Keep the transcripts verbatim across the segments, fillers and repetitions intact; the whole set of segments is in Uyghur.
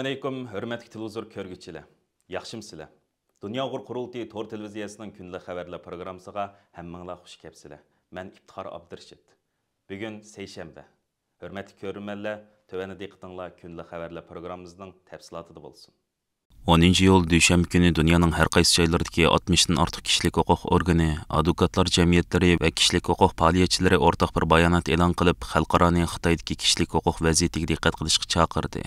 ئەلەيكۇم، ھۆرمەتلىك تېلېۋىزور كۆرگۈچىلەر. ياخشىمۇسىلەر؟ دۇنيا ئۇيغۇر قۇرۇلتىيى تور تېلېۋىزىيەسىنىڭ كۈندىلىك خەۋەرلەر پروگراممىسىغا ھەممىڭلار خۇش كەپسىلەر. مەن ئىپتىخار ئابدۇرېشىت. بۈگۈن سەيشەنبە. ھۆرمەتلىك كۆرۈرمەنلەر، تۆۋەندە دىققىتىڭلار كۈندىلىك خەۋەرلەر پروگراممىمىزنىڭ تەپسىلاتىدا بولسۇن. ئونىنچى ئىيۇل دۈشەنبە كۈنى دۇنيانىڭ ھەر قايسى جايلىرىدىكى ئاتمىشتىن ئارتۇق كىشىلىك ھوقۇق ئورگىنى، ئادۋوكاتلار جەمئىيەتلىرى ۋە كىشىلىك ھوقۇق پائالىيەتچىلىرى ئورتاق بىر بايانات ئېلان قىلىپ، خەلقئارانى خىتايدىكى كىشىلىك ھوقۇق ۋەزىيىتىگە دىققەت قىلىشقا چاقىردى.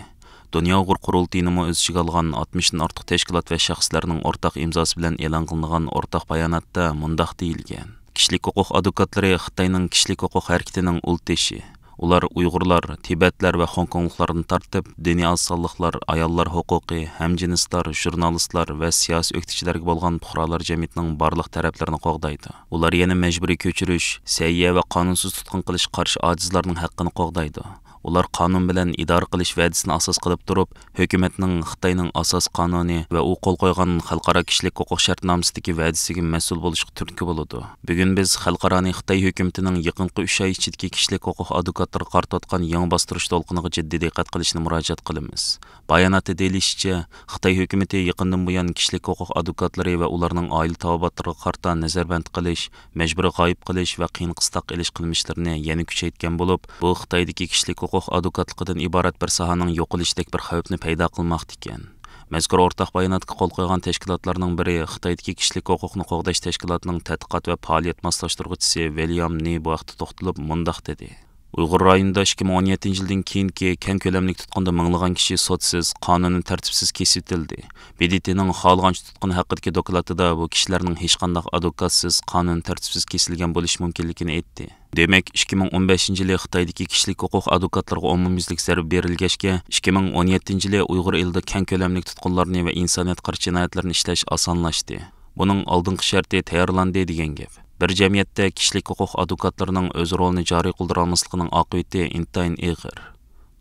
دۇنيا ئۇيغۇر قۇرۇلتىيىنىمۇ ئۆز ئىچىگە ئالغان ئاتمىشتىن ئارتۇق تەشكىلات ۋە شەخسلەرنىڭ ئورتاق ئىمزاسى بىلەن ئېلان قىلىنغان ئورتاق باياناتتا مۇنداق دېيىلگەن: كىشىلىك ھوقۇق ئادۋوكاتلىرى خىتاينىڭ كىشىلىك ھوقۇق ھەرىكىتىنىڭ ئۇل تېشى. ئۇلار ئۇيغۇرلار، تىبەتلەر ۋە خوڭكوڭلۇقلاردىن تارتىپ، دىنىي ئاز سانلىقلار، ئاياللار ھوقۇقى، ھەمجىنسلار، ژۇرنالىستلار ۋە سىياسىي ئۆكتىچىلەرگە بولغان پۇقرالار جەمئىيىتىنىڭ بارلىق تەرەپلىرىنى قوغدايدۇ. ئۇلار يەنە مەجبۇرىي كۆچۈرۈش، سەھىيە ۋە قانۇنسىز تۇتقۇن قىلىشقا قارشى ئاجىزلارنىڭ ھەققىنى قوغدايدۇ. ئۇلار قانۇن بىلەن ئىدارە قىلىش ۋەدىسىنى ئاساس قىلىپ تۇرۇپ، ھۆكۈمەتنىڭ خىتاينىڭ ئاساسىي قانۇنى ۋە ئۇ قول قويغان خەلقئارا كىشىلىك ھوقۇق شەرتنامىسىدىكى ۋەدىسىگە مەسئۇل بولۇشقا تۈرتكە بولىدۇ. بۈگۈن بىز خەلقئارانى خىتاي ھۆكۈمىتىنىڭ يېقىنقى ئۈچ ئاي ئىچىدىكى كىشىلىك ھوقۇق ئادۋوكاتلىرىغا قارىتىۋاتقان يېڭى باستۇرۇش دولقۇنىغا جىددىي دىققەت قىلىشنى مۇراجىئەت قىلىمىز. باياناتتا دېيىلىشىچە، خىتاي ھۆكۈمىتى يېقىندىن بۇيان كىشىلىك ھوقۇق ئادۋوكاتلىرى ۋە ئۇلارنىڭ ئائىلە تاۋابىئاتلىرىغا قارىتا نەزەربەند قىلىش، مەجبۇرىي غايىب قىلىش ۋە قىيىن قىستاق ئېلىش قىلمىشلىرىنى يەنە كۈچەيتكەن بولۇپ، بۇ خىتايدىكى كىشىلىك ھوقۇق ئادۋوكاتلىقىدىن ئىبارەت بىر ساھەنىڭ يوقىلىشىدەك بىر خەۋپنى پەيدا قىلماقتا ئىكەن. مەزكۇر ئورتاق باياناتقا قول قويغان تەشكىلاتلارنىڭ بىرى، خىتايدىكى كىشىلىك ھوقۇقنى قوغداش تەشكىلاتىنىڭ تەتقىقات ۋە پائالىيەت ماسلاشتۇرغۇچىسى ۋىليام نى بۇ ھەقتە توختىلىپ مۇنداق دېدى: ئۇيغۇر رايونىدا ئىككى مىڭ ئون يەتتىنچى يىلدىن كېيىنكى كەڭ كۆلەملىك تۇتقۇندا مىڭلىغان كىشى سوتسىز، قانۇنىي تەرتىپسىز كېسىۋېتىلدى. ب د ت نىڭ خالىغانچە تۇتقۇن ھەققىدىكى دوكلاتىدا بۇ كىشىلەرنىڭ ھېچقانداق ئادۋوكاتسىز، قانۇنىي تەرتىپسىز كېسىلگەن بولۇشى مۇمكىنلىكىنى ئېيتتى. دېمەك، ئىككى مىڭ ئون بەشىنچى يىلى خىتايدىكى كىشىلىك ھوقۇق ئادۋوكاتلىرىغا ئومۇميۈزلۈك زەربە بېرىلگەچكە، ئىككى مىڭ ئون يەتتىنچى يىلى ئۇيغۇر ئېلىدا كەڭ كۆلەملىك تۇتقۇنلارنى ۋە ئىنسانىيەتكە قارشى جىنايەتلەرنى ئىشلەش ئاسانلاشتى. بۇنىڭ ئالدىنقى شەرتى تەييارلاندى دېگەن گەپ. بىر جەمئىيەتتە كىشىلىك ھوقۇق ئادۋوكاتلىرىنىڭ ئۆز رولىنى جارى قىلدۇرالماسلىقىنىڭ ئاقىۋىتى ئىنتايىن ئېغىر.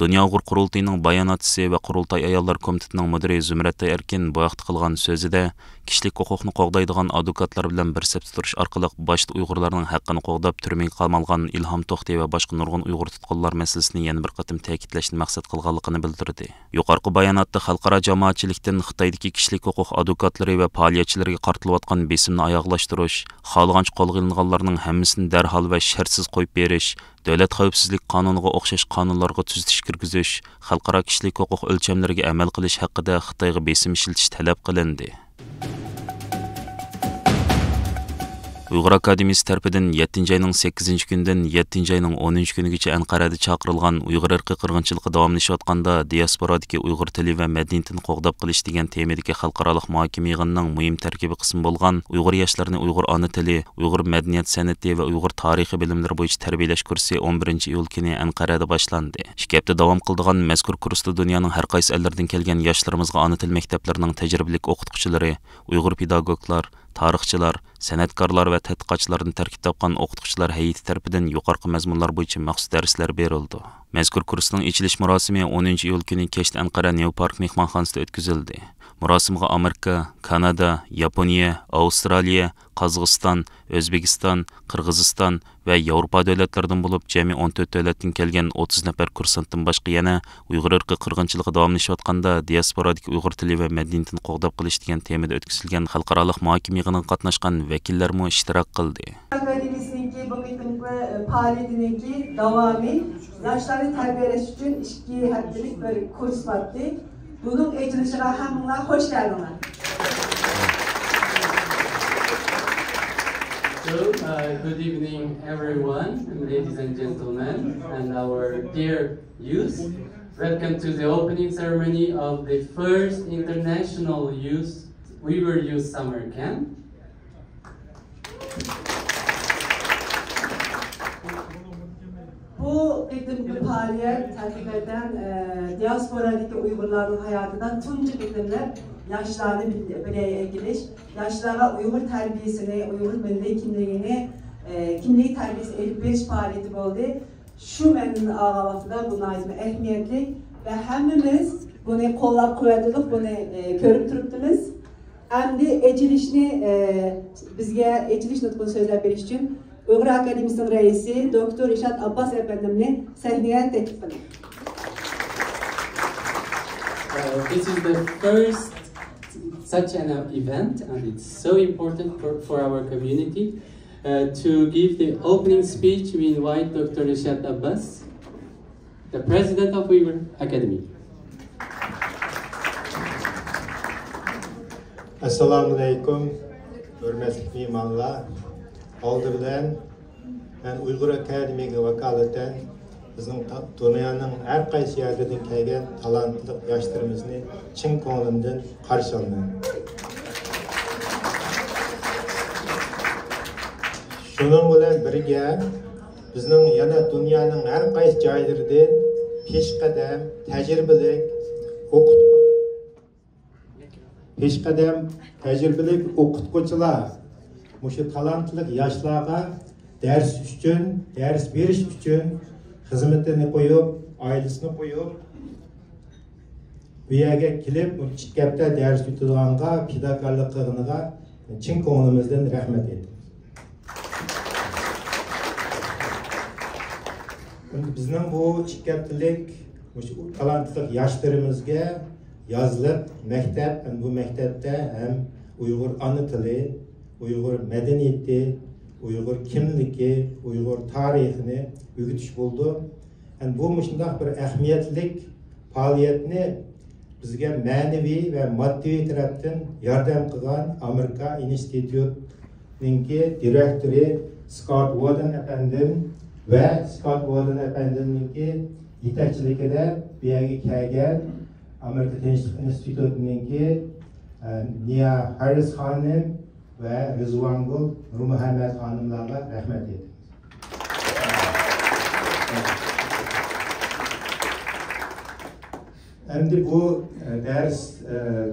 دۇنيا ئۇيغۇر قۇرۇلتىيىنىڭ باياناتچىسى ۋە قۇرۇلتاي ئاياللار كومىتېتىنىڭ مۇدىرى زۇمرەت ئەركىن بۇ ھەقتە قىلغان سۆزىدە، كىشىلىك ھوقۇقنى قوغدايدىغان ئادۋوكاتلار بىلەن بىر سەپتە تۇرۇش ئارقىلىق باشتا ئۇيغۇرلارنىڭ ھەققىنى قوغداپ، تۈرمىگە قامالغان ئىلھام توختى ۋە باشقا نۇرغۇن ئۇيغۇر تۇتقۇنلار مەسىلىسىنى يەنە بىر قېتىم تەكىتلەشنى مەقسەت قىلغانلىقىنى بىلدۈردى. يۇقىرىقى باياناتتا خەلقئارا جامائەتچىلىكتىن خىتايدىكى كىشىلىك ھوقۇق ئادۋوكاتلىرى ۋە پائالىيەتچىلىرىگە قارىتىلىۋاتقان بېسىمنى ئاياغلاشتۇرۇش، خالىغانچە قولغا ئېلىنغانلارنىڭ ھەممىسىنى دەرھال ۋە شەرتسىز قويۇپ بېرىش، دۆلەت خەۋپسىزلىك قانۇنىغا ئوخشاش قانۇنلارغا تۈزىتىش كىرگۈزۈش، خەلقئارا كىشىلىك ھوقۇق ئۆلچەملىرىگە ئەمەل قىلىش ھەققىدە خىتايغا بېسىم ئىشلىتىش تەلەپ قىلىندى. ئۇيغۇر ئاكادېمىيىسى تەرىپىدىن يەتتىنچى ئاينىڭ سەككىزىنچى كۈنىدىن يەتتىنچى ئاينىڭ ئونىنچى كۈنىگىچە ئەنقەرەدە چاقىرىلغان ئۇيغۇر ئىرقىي قىرغىنچىلىقى داۋاملىشىۋاتقاندا، دىياسپورادىكى ئۇيغۇر تىلى ۋە مەدەنىيىتىنى قوغداپ قېلىش دېگەن تېمىدىكى خەلقئارالىق مۇھاكىمە يىغىنىنىڭ مۇھىم تەركىبىي قىسمى بولغان ئۇيغۇر ياشلىرىنى ئۇيغۇر ئانا تىلى، ئۇيغۇر مەدەنىيەت سەنئىتى ۋە ئۇيغۇر تارىخى بىلىملىرى بويىچە تەربىيەلەش كۇرسى ئون بىرىنچى ئىيۇل كۈنى ئەنقەرەدە باشلاندى. ئىككى ھەپتە داۋام قىلىدىغان مەزكۇر كۇرستا دۇنيانىڭ ھەر قايسى ئەللىرىدىن كەلگەن ياشلىرىمىزغا ئانا تىل مەكتەپلىرىنىڭ تەجرىبىلىك ئوقۇتقۇچىلىرى، ئۇيغۇر پېداگوگلار، تارىخچىلار، سەنئەتكارلار ۋە تەتقىقاتچىلاردىن تەركىب تاپقان ئوقۇتقۇچىلار ھەيئىتى تەرىپىدىن يۇقىرىقى مەزمۇنلار بويىچە مەخسۇس دەرسلەر بېرىلىدۇ. مەزكۇر كۇرسنىڭ ئېچىلىش مۇراسىمى ئونىنچى ئىيۇل كۈنى كەچتە ئەنقەرە نيۇ پارك مېھمانخانىسىدا ئۆتكۈزۈلدى. مۇراسىمغا ئامېرىكا، كانادا، ياپونىيە، ئاۋسترالىيە، قازاقىستان، ئۆزبېكىستان، قىرغىزىستان ۋە ياۋروپا دۆلەتلىرىدىن بولۇپ، جەمئىي ئون تۆت دۆلەتتىن كەلگەن ئوتتۇز نەپەر كۇرسانتتىن باشقا يەنە ئۇيغۇر ئىرقىي قىرغىنچىلىقى داۋاملىشىۋاتقاندا، دىياسپورادىكى ئۇيغۇر تىلى ۋە مەدەنىيىتىنى قوغداپ قېلىش دېگەن تېمىدا ئۆتكۈزۈلگەن خەلقئارالىق مۇھاكىمە يىغىنىغا قاتناشقان ۋەكىللەرمۇ ئىشتىراك قىلدى. ئاكادېمىيىسىنىڭكى بۇ قېتىمقى پائالىيىتىنىڭكى داۋامى ياشلارنى تەربىيەلەش ئۈچۈن ئىككى ھەپتىلىك بىر كۇرس بارتى. بۇنىڭ ئېچىلىشىغا ھەممىڭلار خوش كەلدىڭلار. So, uh, good evening, everyone, ladies and gentlemen, and our dear youth. Welcome to the opening ceremony of the first International Youth Uyghur Youth Summer Camp. بۇ قېتىمقى پائالىيەت ھەقىقەتەن، ئە، دىياسپورادىكى ئۇيغۇرلارنىڭ ھاياتىدا تۇنجى قېتىملىق ياشلارنى بىر، بىر يەرگە ئەكېلىش، ياشلارغا ئۇيغۇر تەربىيەسىنى، ئۇيغۇر مىللىي كىملىكىنى، ئە، كىملىك تەربىيەسىنى ئېلىپ بېرىش پائالىيىتى بولدى. شۇ مەنىدىن ئالغان ۋاقتىدا بۇ ناھايىتى ئەھمىيەتلىك ۋە ھەممىمىز بۇنى قوللاپ قۇۋۋەتلىدۇق، بۇنى، ئە، كۆرۈپ تۇرۇپتىمىز. ئەمدى ئېچىلىشنى، ئە، بىزگە ئېچىلىش نۇتقىنى سۆزلەپ بېرىش ئۈچۈن ئۇيغۇر ئاكادېمىيىسىنىڭ رەئىسى دوكتور رىشات ئابباس ئەپەندىمنى سەھنىگە تەكلىپ قىلىمەن. Uh, this is the first such an uh, event, and it's so important for, for our community. Uh, to give the opening speech, we invite Doctor Rishad Abbas, the president of Uyghur Academy. ئەسسالامۇئەلەيكۇم، ھۆرمەتلىك مېھمانلار. ئالدى بىلەن مەن ئۇيغۇر ئاكادېمىيىگە ۋاكالىتەن بىزنىڭ تا-، دۇنيانىڭ ھەر قايسى يەرلىرىدىن كەلگەن تالانتلىق ياشلىرىمىزنى چىن كۆڭلۈمدىن قارشى ئالىمەن. شۇنىڭ بىلەن بىرگە، بىزنىڭ يەنە دۇنيانىڭ ھەر قايسى جايلىرىدىن پېشقەدەم تەجرىبىلىك ئوقۇتقۇ-، پېشقەدەم تەجرىبىلىك ئوقۇتقۇچىلار مۇشۇ تالانتلىق ياشلارغا دەرس ئۈچۈن، دەرس بېرىش ئۈچۈن خىزمىتىنى قويۇپ، ئائىلىسىنى قويۇپ، بۇ يەرگە كېلىپ، بۇ ئىككى ھەپتە دەرس ئۆتىدىغانغا پىداكارلىق قىلغىنىغا چىن كۆڭلىمىزدىن رەھمەت ئېيتىمىز. ئەمدى بىزنىڭ بۇ ئىككى ھەپتىلىك مۇشۇ تالانتلىق ياشلىرىمىزگە يازلىق مەكتەپ، ھەم بۇ مەكتەپتە ھەم ئۇيغۇر ئانا تىلى، ئۇيغۇر مەدەنىيىتى، ئۇيغۇر كىملىكى، ئۇيغۇر تارىخىنى ئۆگىتىش بولىدۇ. ھەم بۇ مۇشۇنداق بىر ئەھمىيەتلىك پائالىيەتنى بىزگە مەنىۋى ۋە ماددىي تەرەپتىن ياردەم قىلغان ئامېرىكا ئىنستىتۇتىنىڭكى دىرېكتورى سكوت ۋودېن ئەپەندىم ۋە سكوت ۋودېن ئەپەندىمنىڭكى يېتەكچىلىكىدە بۇ يەرگە كەلگەن ئامېرىكا تىنچلىق ئىنستىتۇتىنىڭكى، ئە، نىيا ھاررىس خانىم ۋە رىزۋانگۈل نۇرمۇھەممەت خانىملارغا رەھمەت ئېيتىمىز. ئەمدى بۇ، ئە، دەرس، ئە،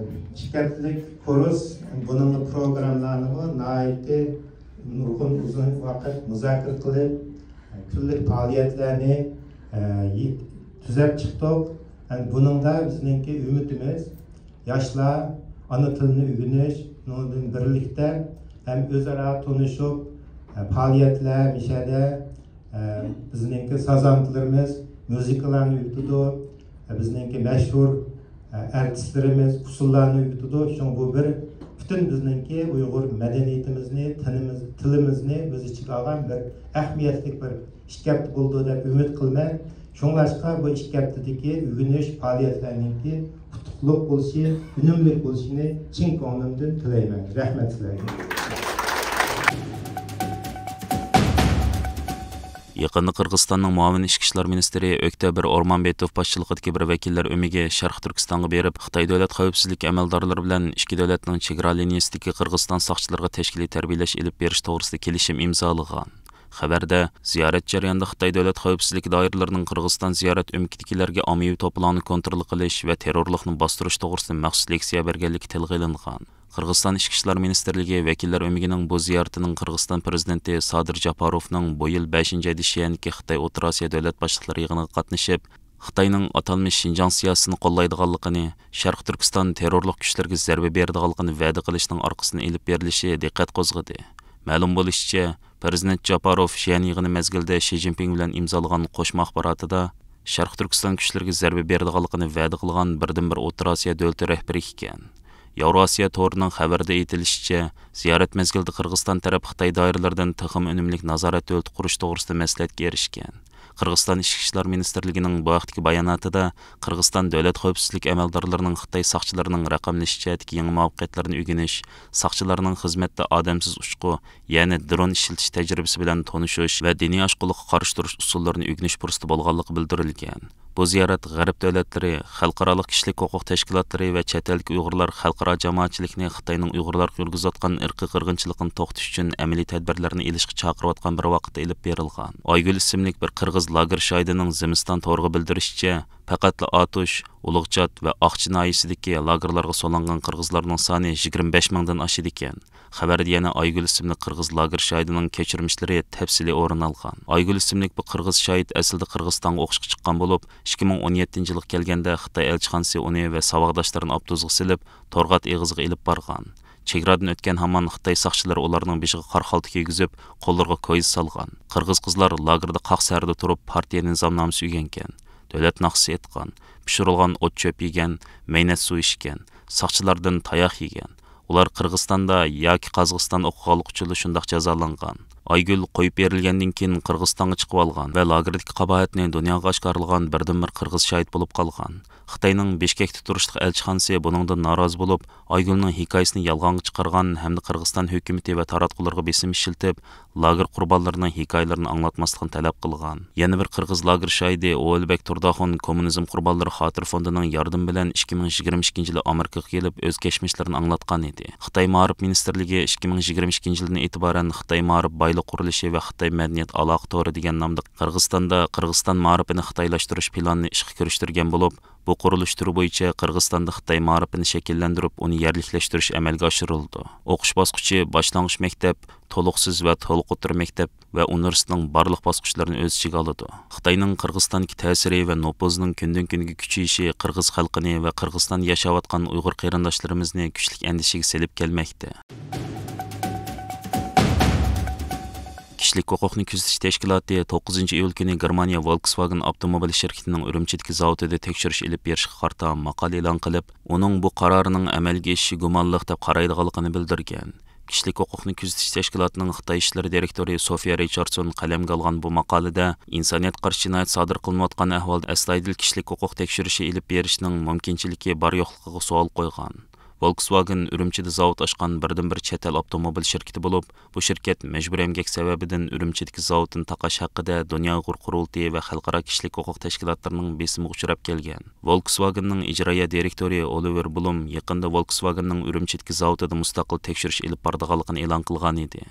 ئىككى ھەپتىلىك كۇرس، بۇنىڭ پروگراممىلارنىمۇ ناھايىتى نۇرغۇن ئۇزۇن ۋاقىت مۇزاكىرە قىلىپ، كۈنلۈك پائالىيەتلەرنى، ئە، يى-، تۈزەپ چىقتۇق. ئەمدى بۇنىڭدا بىزنىڭكى ئۈمىدىمىز، ياشلار ئانا تىلىنى ئۆگىنىش، شۇنىڭ بىلەن بىرلىكتە ھەم ئۆزئارا تونۇشۇپ، پائالىيەتلەر، مۇشۇ يەردە، بىزنىڭكى سازاندىلىرىمىز مۇزىكىلارنى ئۆگىتىدۇ، بىزنىڭكى مەشھۇر ئارتىسلىرىمىز ئۇسسۇللارنى ئۆگىتىدۇ. شۇڭا بۇ بىر پۈتۈن بىزنىڭكى ئۇيغۇر مەدەنىيىتىمىزنى، تىلىمىز، تىلىمىزنى ئۆز ئىچىگە ئالغان بىر ئەھمىيەتلىك بىر ئىككى ھەپتە بولىدۇ دەپ ئۈمىد قىلىمەن. شۇڭلاشقا بۇ ئىككى ھەپتىدىكى ئۆگىنىش پائالىيەتلەرنىڭكى ئۇتۇقلۇق بولۇشى، ئۈنۈملۈك بولۇشىنى چىن كۆڭلۈمدىن تىلەيمەن. رەھمەت سىلەرگە. يېقىندا قىرغىزىستاننىڭ مۇئاۋىن ئىچكى ئىشلار مىنىستىرى ئۆكتەبىر ئورمانبېتوف باشچىلىقىدىكى بىر ۋەكىللەر ئۆمىكى شەرقىي تۈركىستانغا بېرىپ، خىتاي دۆلەت خەۋپسىزلىك ئەمەلدارلىرى بىلەن ئىككى دۆلەتنىڭ چېگرا لىنىيەسىدىكى قىرغىزىستان ساقچىلىرىغا تەشكىلىي تەربىيەلەش ئېلىپ بېرىش توغرىسىدا كېلىشىم ئىمزالىغان. خەۋەردە، زىيارەت جەريانىدا خىتاي دۆلەت خەۋپسىزلىك دائىرىلىرىنىڭ قىرغىزىستان زىيارەت ئۆمىكىدىكىلەرگە ئاممىۋى توپىلاڭنى كونترول قىلىش ۋە تېررورلۇقنى باستۇرۇش توغرىسىدا مەخسۇس لېكسىيە بەرگەنلىكى تىلغا ئېلىنغان. قىرغىزىستان ئىچكى ئىشلار مىنىستىرلىكى ۋەكىللەر ئۆمىكىنىڭ بۇ زىيارىتىنىڭ قىرغىزىستان پىرېزىدېنتى سادىر جاپاروفنىڭ بۇ يىل بەشىنچى ئايدا شىئەندىكى خىتاي ئوتتۇرا ئاسىيا دۆلەت باشلىقلىرى يىغىنىغا قاتنىشىپ، خىتاينىڭ ئاتالمىش شىنجاڭ سىياسىتىنى قوللايدىغانلىقىنى، شەرقىي تۈركىستان تېررورلۇق كۈچلىرىگە زەربە بېرىدىغانلىقىنى ۋەدە قىلىشنىڭ ئارقىسىدىن ئېلىپ بېرىلىشى دىققەت قوزغىدى. مەلۇم بولۇشىچە، پىرېزىدېنت جاپاروف شيەن يىغىنى مەزگىلىدە شى جىنپىڭ بىلەن ئىمزالىغان قوشما ئاخباراتىدا شەرقىي تۈركىستان كۈچلىرىگە زەربە بېرىدىغانلىقىنى ۋەدە قىلغان بىردىنبىر ئوتتۇرا ئاسىيا دۆلىتى رەھبىرى ئىكەن. ياۋراسىيا تورىنىڭ خەۋىرىدە ئېيتىلىشىچە، زىيارەت مەزگىلىدە قىرغىزىستان تەرەپ خىتاي دائىرىلىرىدىن تېخىمۇ ئۈنۈملۈك نازارەت دۆلىتى قۇرۇش توغرىسىدا مەسلىھەتكە ئېرىشكەن. قىرغىزىستان ئىچكى ئىشلار مىنىستىرلىكىنىڭ بۇ ھەقتىكى باياناتىدا، قىرغىزىستان دۆلەت خەۋپسىزلىك ئەمەلدارلىرىنىڭ خىتاي ساقچىلىرىنىڭ رەقەملىشىش جەھەتتىكى يېڭى مۇۋەپپەقىيەتلىرىنى ئۆگىنىش، ساقچىلارنىڭ خىزمەتتە ئادەمسىز ئۇچقۇ، يەنى درون ئىشلىتىش تەجرىبىسى بىلەن تونۇشۇش ۋە دىنىي ئاشقۇنلۇققا قارشى تۇرۇش ئۇسۇللىرىنى ئۆگىنىش پۇرسىتى بولغانلىقى بىلدۈرۈلگەن. بۇ زىيارەت غەرب دۆلەتلىرى، خەلقئارالىق كىشىلىك ھوقۇق تەشكىلاتلىرى ۋە چەت ئەلدىكى ئۇيغۇرلار خەلقئارا جامائەتچىلىكنى خىتاينىڭ ئۇيغۇرلارغا يۈرگۈزۈۋاتقان ئىرقىي قىرغىنچىلىقىنى توختىتىش ئۈچۈن ئەمەلىي تەدبىرلەرنى ئېلىشقا چاقىرىۋاتقان بىر ۋاقىتتا ئېلىپ بېرىلغان. ئايگۈل ئىسىملىك بىر قىرغىز لاگېر شاھىدىنىڭ زىمىستان تورىغا بىلدۈرۈشىچە، پەقەتلا ئاتۇش، ئۇلۇغچات ۋە ئاقچى ناھىيەسىدىكى لاگېرلارغا سولانغان قىرغىزلارنىڭ سانى يىگىرمە بەش مىڭدىن ئاشىدىكەن. خەۋەردە يەنە ئايگۈل ئىسىملىك قىرغىز لاگېر شاھىدىنىڭ كەچۈرمىشلىرى تەپسىلىي ئورۇن ئالغان. ئايگۈل ئىسىملىك بۇ قىرغىز شاھىت ئەسلىدە قىرغىزىستانغا ئوقۇشقا چىققان بولۇپ، ئىككى مىڭ ئون يەتتىنچى يىلغا كەلگەندە خىتاي ئەلچىخانىسى ئۇنى ۋە ساۋاقداشلىرىنى ئاپتوبۇسقا سېلىپ، تورغات ئېغىزىغا ئېلىپ بارغان. چېگرادىن ئۆتكەن ھامان خىتاي ساقچىلىرى ئۇلارنىڭ بېشىغا قارا خالتا كىيگۈزۈپ، قوللىرىغا كويزا سالغان. قىرغىز قىزلار لاگېردا قاق سەھەردە تۇرۇپ، پارتىيە نىزامنامىسى ئۆگەنگەن. دۆلەت ناخشىسى ئېيتقان، پىشۇرۇلغان ئوت-چۆپ يېگەن، مەينەت سۇ ئىچكەن، ساقچىلاردىن تاياق يېگەن. ئۇلار قىرغىزىستاندا ياكى قازاقىستاندا ئوقۇغانلىقى ئۈچۈنلا شۇنداق جازالانغان. ئايگۈل قويۇپ بېرىلگەندىن كېيىن قىرغىزىستانغا چىقىۋالغان ۋە لاگېردىكى قاباھەتنى دۇنياغا ئاشكارىلىغان بىردىنبىر قىرغىز شاھىت بولۇپ قالغان. خىتاينىڭ بىشكەكتە تۇرۇشلۇق ئەلچىخانىسى بۇنىڭدىن نارازى بولۇپ، ئايگۈلنىڭ ھېكايىسىنى يالغانغا چىقارغان ھەمدە قىرغىزىستان ھۆكۈمىتى ۋە تاراتقۇلىرىغا بېسىم ئىشلىتىپ، لاگېر قۇربانلىرىنىڭ ھېكايىلىرىنى ئاڭلاتماسلىقنى تەلەپ قىلغان. يەنە بىر قىرغىز لاگېر شاھىدى ئوۋېلبەك تۇرداخۇن كوممۇنىزم قۇربانلىرى خاتىرە فوندىنىڭ ياردىمى بىلەن ئىككى مىڭ يىگىرمە ئىككىنچى يىلى ئامېرىكىغا كېلىپ، ئۆز كەچمىشلىرىنى ئاڭلاتقان ئىدى. خىتاي مائارىپ مىنىستىرلىكى ئىككى مىڭ يىگىرمە ئىككىنچى يىلدىن ئېتىبارەن خىتاي مائارىپ بايلىق قۇرۇلۇشى ۋە خىتاي مەدەنىيەت ئالاقە تورى دېگەن نامدا قىرغىزىستاندا قىرغىزىستان مائارىپىنى خىتايلاشتۇرۇش پىلانىنى ئىشقا كىرىشتۈرگەن بولۇپ، بۇ قۇرۇلۇش تۈرى بويىچە قىرغىزىستاندا خىتاي مائارىپىنى شەكىللەندۈرۈپ، ئۇنى يەرلىكلەشتۈرۈش ئەمەلگە ئاشۇرۇلىدۇ. ئوقۇش باسقۇچى باشلانغۇچ مەكتەپ، تولۇقسىز ۋە تولۇق ئوتتۇرا مەكتەپ ۋە ئۇنىۋېرسىتېتنىڭ بارلىق باسقۇچلىرىنى ئۆز ئىچىگە ئالىدۇ. خىتاينىڭ قىرغىزىستاندىكى تەسىرى ۋە نوپۇزىنىڭ كۈندىن-كۈنگە كۈچىيىشى قىرغىز خەلقىنى ۋە قىرغىزىستاندا ياشاۋاتقان ئۇيغۇر قېرىنداشلىرىمىزنى كۈچلۈك ئەندىشىگە سېلىپ كەلمەكتە. كىشىلىك ھوقۇقنى كۆزىتىش تەشكىلاتى توققۇزىنچى ئىيۇل كۈنى گېرمانىيە ۋولكسۋاگېن ئاپتوموبىل شىركىتىنىڭ ئۈرۈمچىدىكى زاۋۇتىدا تەكشۈرۈش ئېلىپ بېرىشقا قارىتا ماقالە ئېلان قىلىپ، ئۇنىڭ بۇ قارارىنىڭ ئەمەلگە ئېشىشى گۇمانلىق دەپ قارايدىغانلىقىنى بىلدۈرگەن. كىشىلىك ھوقۇقنى كۆزىتىش تەشكىلاتىنىڭ خىتاي ئىشلىرى دىرېكتورى سوفىيا رىچاردسون قەلەمگە ئالغان بۇ ماقالىدە ئىنسانىيەتكە قارشى جىنايەت سادىر قىلىنىۋاتقان ئەھۋالدا ئەستايىدىل كىشىلىك ھوقۇق تەكشۈرۈشى ئېلىپ بېرىشنىڭ مۇمكىنچىلىكى بار يوقلۇقىغا سوئال قويغان. ۋولكسۋاگېن ئۈرۈمچىدە زاۋۇت ئاچقان بىردىنبىر چەت ئەل ئاپتوموبىل شىركىتى بولۇپ، بۇ شىركەت مەجبۇرىي ئەمگەك سەۋەبىدىن ئۈرۈمچىدىكى زاۋۇتىنى تاقاش ھەققىدە دۇنيا ئۇيغۇر قۇرۇلتىيى ۋە خەلقئارا كىشىلىك ھوقۇق تەشكىلاتلىرىنىڭ بېسىمىغا ئۇچراپ كەلگەن. ۋولكسۋاگېننىڭ ئىجرائىيە دىرېكتورى ئولىۋېر بلۇم يېقىندا ۋولكسۋاگېننىڭ ئۈرۈمچىدىكى زاۋۇتىدا مۇستەقىل تەكشۈرۈش ئېلىپ بارىدىغانلىقىنى ئېلان قىلغان ئىدى.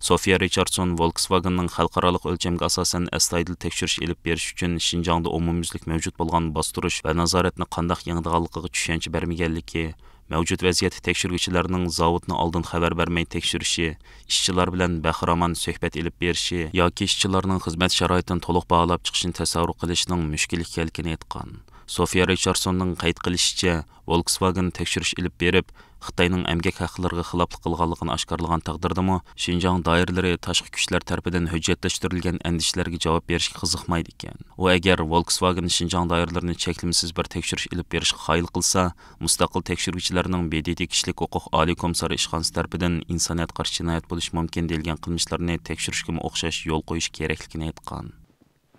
سوفىيا رىچاردسون ۋولكسۋاگېننىڭ خەلقئارالىق ئۆلچەمگە ئاساسەن ئەستايىدىل تەكشۈرۈش ئېلىپ بېرىش ئۈچۈن شىنجاڭدا ئومۇميۈزلۈك مەۋجۇت بولغان باستۇرۇش ۋە نازارەتنى قانداق يېڭىدىغانلىقىغا چۈشەنچە بەرمىگەنلىكى، مەۋجۇت ۋەزىيەتتە تەكشۈرگۈچىلەرنىڭ زاۋۇتنى ئالدىن خەۋەر بەرمەي تەكشۈرۈشى، ئىشچىلار بىلەن بەخىرامان سۆھبەت ئېلىپ بېرىشى ياكى ئىشچىلارنىڭ خىزمەت شارائىتىنى تولۇق باھالاپ چىقىشىنى تەسەۋۋۇر قىلىشنىڭ مۈشكۈل ئىكەنلىكىنى ئېيتقان. سوفىيا رىچاردسوننىڭ قەيت قىلىشىچە، ۋولكسۋاگېن تەكشۈرۈش ئېلىپ بېرىپ، خىتاينىڭ ئەمگەك ھەقلىرىغا خىلاپلىق قىلغانلىقىنى ئاشكارىلىغان تەقدىردىمۇ، شىنجاڭ دائىرىلىرى تاشقى كۈچلەر تەرىپىدىن ھۆججەتلەشتۈرۈلگەن ئەندىشىلەرگە جاۋاب بېرىشكە قىزىقمايدىكەن. ئۇ ئەگەر ۋولكسۋاگېن شىنجاڭ دائىرىلىرىنى چەكلىمىسىز بىر تەكشۈرۈش ئېلىپ بېرىشقا قايىل قىلسا، مۇستەقىل تەكشۈرگۈچىلەرنىڭ ب د ت كىشىلىك ھوقۇق ئالىي كومىسسارى ئىشخانىسى تەرىپىدىن ئىنسانىيەتكە قارشى جىنايەت بولۇشى مۇمكىن دېيىلگەن قىلمىشلارنى تەكشۈرۈشكىمۇ ئوخشاش يول قويۇش كېرەكلىكىنى ئېيتقان.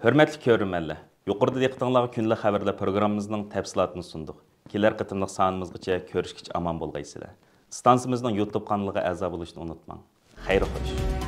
ھۆرمەتلىك كۆرۈرمەنلەر، يۇقىرىدا دىققىتىڭلارغا كۈندىلىك خەۋەرلەر پروگراممىمىزنىڭ تەپسىلاتىنى سۇندۇق. كېلەر قېتىملىق سانىمىزغىچە كۆرۈشكىچە ئامان بولغايسىلەر. ئىستانسىمىزنىڭ يۇتۇب قانىلىغا ئەزا بولۇشنى ئۇنتۇماڭ. خەير خوش.